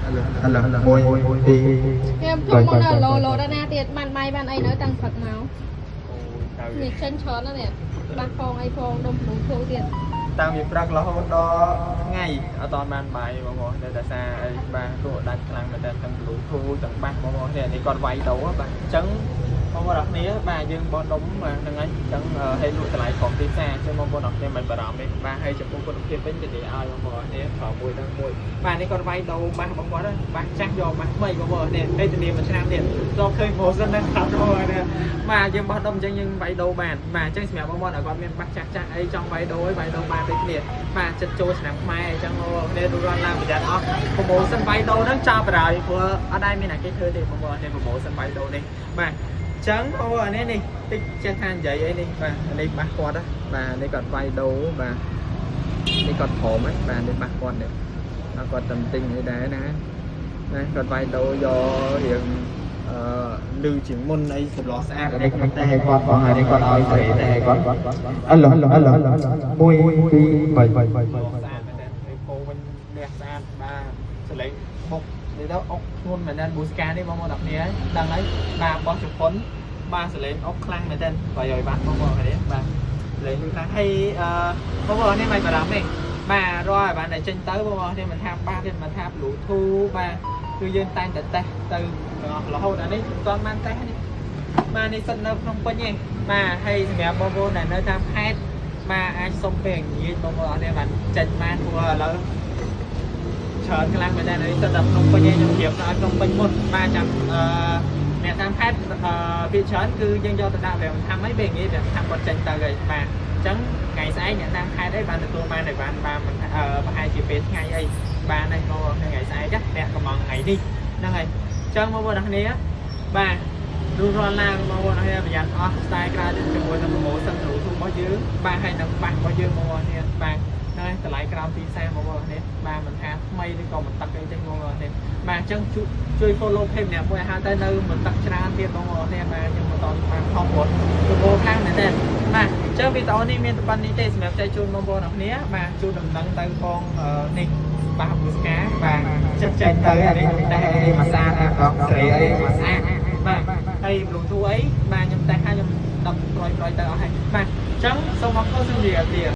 ឥឡូវ1 2 ខ្ញុំខ្ញុំមកនៅឡូឡូដល់ណាទៀតបានបាយបានអីនៅតាំងព្រឹកមកនេះចេញច្រើនណាស់នេះបាសផងអីផងដុំភ្លូធូទៀត តាំងពីព្រឹករហូតដល់ថ្ងៃអត់តាន់បានបាយបងប្អូនតែដោយសារអីបាទលក់ដាច់ខ្លាំងមែនតើទាំង Bluetooth ទាំងបាសបងប្អូននេះនេះគាត់វាយដូរបាទអញ្ចឹងបងប្អូនអរគ្នាបាទយើងបោះដុំបាទហ្នឹងហើយអញ្ចឹងឲ្យលក់តម្លៃក្រុមទីផ្សារអញ្ចឹងបងប្អូនអរគ្នាមិនបារម្ភទេបាទហើយចំពោះគុណភាពវិញធានាឲ្យបងប្អូនគ្នាត្រង់មួយដល់មួយបាទនេះគាត់វាយដូរបាសបងប្អូនបាសចាស់យកបាសថ្មីបងប្អូននេះហើយធានាមួយឆ្នាំទៀតដល់ឃើញ promotion ហ្នឹងខាត់បងប្អូននេះបាទយើងបោះដុំអញ្ចឹងយើងវាយដូរបានបាទអញ្ចឹងសម្រាប់បងប្អូនឲ្យគាត់មានបាសចាស់ចាស់អីចង់វាយដូរឲ្យវាយដូរបានដូចគ្នាបាទចិត្តចូលឆ្នាំខ្មែរអញ្ចឹងបងប្អូនគ្នារួចរាល់ឡើងប្រយ័ត្នអស់ promotion វាយដូរហ្នឹងចោលបណ្ដោយព្រោះអត់ដែរមានអ្នកគេធ្វើទេបងប្អូននេះ promotion វាយដូរនេះបាទចឹងបងប្អូននេះនេះតិចចេះថានិយាយអីនេះបាទនេះបាសគាត់ណាបាទនេះគាត់វាយដូរបាទនេះគាត់ព្រមហ្នឹងបាទនេះបាសគាត់នេះគាត់តំទិញអីដែរណាណាគាត់វាយដូរយករៀងអឺលឺជាងមុនអីសម្លស្អាត នេះខ្ញុំតែឲ្យគាត់បងហើយនេះគាត់ឲ្យស្រីតែឲ្យគាត់ឥឡូវឥឡូវ1 2 3 ស្អាតមែនតើហើយពោវិញលះស្អាតបាទសលេងបុកនិយាយទៅអុកធ្ងន់មែនតើប៊ូស្កានេះបងប្អូនអ្នកគ្នាដឹងហើយបាទបោះជប៉ុនបាទសលេងអុកខ្លាំងមែនតើ300វ៉ាត់បងប្អូនគ្នាបាទសលេងខ្លាំងហើយអឺបងប្អូននេះមិនបារម្ភទេបាទរាល់ឲ្យបានតែចេញទៅបងប្អូននេះមិនថាបាសទេមិនថា Bluetooth បាទគឺយើងតែងតែតេស្តទៅទាំងអស់រហូតអានេះមិនទាន់បានតេស្តនេះបាទនេះសិតនៅភ្នំពេញទេបាទហើយសម្រាប់បងប្អូនដែលនៅតាមខេត្តបាទអាចសុំពេលងាយបងប្អូនអរនេះបានចេញបានព្រោះឥឡូវច្រើនខ្លាំងមែនតើនេះសិតតែភ្នំពេញឯងខ្ញុំប្រៀបឲ្យភ្នំពេញមុនបាទចាំអឺអ្នកតាមខេត្តអឺភាគច្រើនគឺយើងយកទៅដាក់វាមិនថាអីពេលងាយវាមិនថាគាត់ចេញទៅហើយបាទអញ្ចឹងថ្ងៃស្អែកអ្នកតាមខេត្តអីបានទទួលបានតែបានបានប្រហែលជាពេលថ្ងៃអីបានហើយបងប្អូនថ្ងៃស្អែកអ្នកកំងថ្ងៃនេះហ្នឹងហើយអញ្ចឹងបងប្អូនអរគ្នាបាទរួចរាល់ឡើងបងប្អូនអរគ្នាប្រយ័ត្នអស់ខ្សែក្រៅជាមួយនឹង promotion ទូរបស់យើងបាទហើយនឹងបាសរបស់យើងបងប្អូនគ្នាបាទហ្នឹងហើយតម្លៃក្រោមទីផ្សារបងប្អូនគ្នាបាទមិនថាថ្មីឬក៏មិនទឹកអីចឹងបងប្អូនគ្នាបាទអញ្ចឹងជួយ follow page ម្នាក់មួយឲ្យហើយទៅនៅមិនទឹកច្រើនទៀតបងប្អូនគ្នាបាទខ្ញុំបន្តបានខំព្រោះប្រមូលខ្លាំងមែនទែនបាទអញ្ចឹងវីដេអូនេះមានតែប៉ុណ្្នេះទេសម្រាប់ចែកជូនបងប្អូនអរគ្នាបាទជូនដំណឹងទៅបងនេះបាសប៊ូស្កាបាទចិត្តចេញទៅអានេះតែអីមកស្អាតបងស្រីអីមកស្អាតបាទហើយ Bluetooth អីបាទខ្ញុំតែឲ្យខ្ញុំដឹកប្រយប្រយទៅអស់ហើយបាទអញ្ចឹងសូមអរគុណសូមជម្រាបលា។